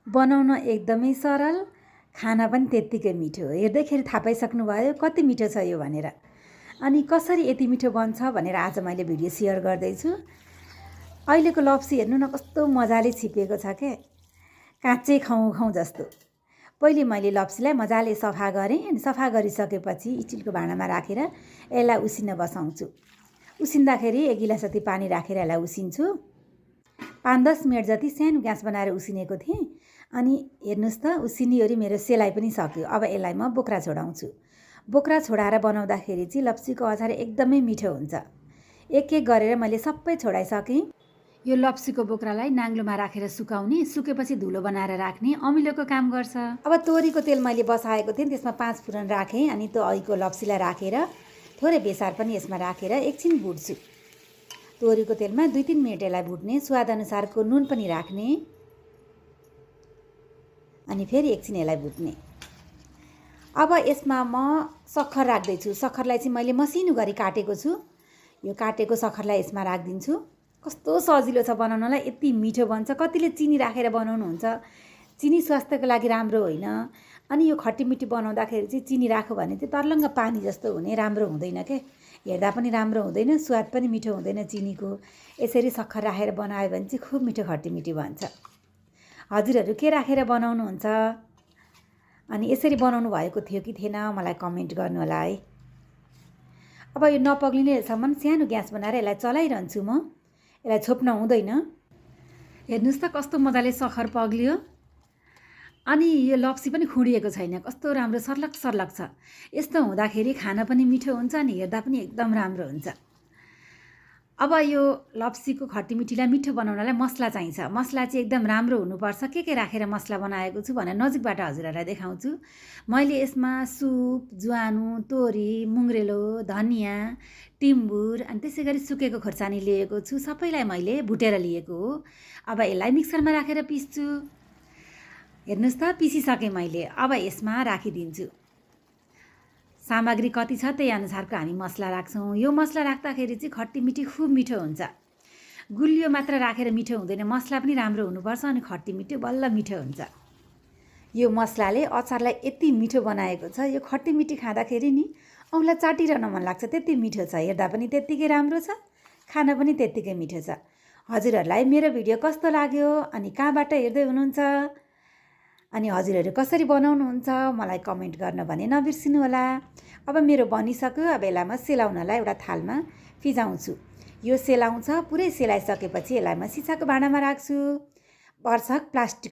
बनाउन एकदमै सरल, खाना पनि त्यत्तिकै मिठो। हेर्दैखेरि थाहा पाइसक्नुभयो कति मिठो छ यो भनेर। अनि कसरी यति मिठो बन्छ भनेर आज मैले भिडियो सेयर गर्दैछु। अहिलेको लप्सी हेर्नु न कस्तो मजाले छिपेको छ के, काँचै खाउँ जस्तो। पहिले मैले लप्सीलाई मजाले सफा गरेँ अनि सफा गरिसकेपछि स्टिलको भाँडामा राखेर यसलाई उसिन्न बसाउँछु। उसिन्दाखेरि 1 गिलास जति पानी राखेर यसलाई उसिन्छु। 5-10 मिनट जति सानो ग्यास बनाएर उसिनेको थिएँ। अनि हेर्नुहोस् त उसिनिओरी मेरो सेलाइ पनि सक्यो। अब यसलाई म बोक्रा छोडाउँछु। बोक्रा छोडाएर बनाउँदाखेरि चाहिँ लप्सीको अचार एकदमै मिठो हुन्छ। एक गरेर मैले सबै छोडाइसकेँ। यो लप्सीको बोक्रालाई नाङ्लोमा राखेर सुकाउने, सुकेपछि धुलो बनाएर राख्ने अमिलोको काम गर्छ। अब तोरीको तेल मैले बसाएको थिएँ, त्यसमा 5 फुरन राखेँ अनि त्यो अहिलेको लप्सीलाई राखेर थोरै बेसार पनि यसमा राखेर एकछिन भुट्छु। तोरीको तेलमा 2-3 मिनट यसलाई भुट्ने, स्वादअनुसारको नुन पनि राख्ने अनि फेरि एकछिन यसलाई भुट्ने। अब यसमा म सक्खर राख्दैछु। सक्खरलाई चाहिँ मैले मसिनो गरी काटेको छु। यो काटेको सक्खरलाई यसमा राखिदिन्छु। कस्तो सजिलो छ बनाउनलाई, यति मिठो बन्छ। कतिले चिनी राखेर बनाउनुहुन्छ, चिनी स्वास्थ्यको लागि राम्रो होइन। अनि यो खट्टीमिठी बनाउँदाखेरि चाहिँ चिनी राख्यो भने चाहिँ तर्लङ्ग पानी जस्तो हुने, राम्रो हुँदैन के, हेर्दा पनि राम्रो हुँदैन, स्वाद पनि मिठो हुँदैन चिनीको। यसरी सक्खर राखेर बनायो भने चाहिँ खुब मिठो खट्टीमिठी बन्छ। हजुरहरू के राखेर बनाउनुहुन्छ अनि यसरी बनाउनु भएको थियो कि थिएन मलाई कमेन्ट गर्नु होला है। अब यो नपग्लिनेसम्म सानो ग्यास बनाएर यसलाई चलाइरहन्छु म। यसलाई छोप्न हुँदैन। हेर्नुहोस् त कस्तो मजाले सक्खर पग्लियो। अनि यो लप्सी पनि खुडिएको छैन, कस्तो राम्रो सर्लक छ। यस्तो हुँदाखेरि खाना पनि मिठो हुन्छ अनि हेर्दा पनि एकदम राम्रो हुन्छ। अब यो लप्सीको खट्टीमिठीलाई मिठो बनाउनलाई मसला चाहिन्छ। मसला चाहिँ एकदम राम्रो हुनुपर्छ। के राखेर मसला बनाएको छु भनेर नजिकबाट हजुरहरूलाई देखाउँछु। मैले यसमा सुप, ज्वानो, तोरी, मुङ्ग्रेलो, धनियाँ, टिम्बुर अनि त्यसै गरी सुकेको खोर्सानी लिएको छु। सबैलाई मैले भुटेर लिएको हो। अब यसलाई मिक्सरमा राखेर पिस्छु। हेर्नुहोस् त पिसिसकेँ मैले। अब यसमा राखिदिन्छु। सामग्री कति छ त्यही अनुसारको हामी मसला राख्छौँ। यो मसला राख्दाखेरि चाहिँ खट्टीमिठी खुब मिठो हुन्छ। गुलियो मात्र राखेर मिठो हुँदैन, मसला पनि राम्रो हुनुपर्छ अनि खट्टीमिठी बल्ल मिठो हुन्छ। यो मसलाले अचारलाई यति मिठो बनाएको छ, यो खट्टीमिठी खाँदाखेरि नि औँला चाटिरहन मन लाग्छ, त्यति मिठो छ। हेर्दा पनि त्यत्तिकै राम्रो छ, खाना पनि त्यत्तिकै मिठो छ। हजुरहरूलाई मेरो भिडियो कस्तो लाग्यो अनि कहाँबाट हेर्दै हुनुहुन्छ अनि हजुरहरू कसरी बनाउनुहुन्छ मलाई कमेन्ट गर्न भने नबिर्सिनु होला। अब मेरो बनिसक्यो। अब यसलाई म सेलाउनलाई एउटा थालमा फिजाउँछु। यो सेलाउँछ, पुरै सेलाइसकेपछि यसलाई म सिसाको भाँडामा राख्छु। भरसक प्लास्टिक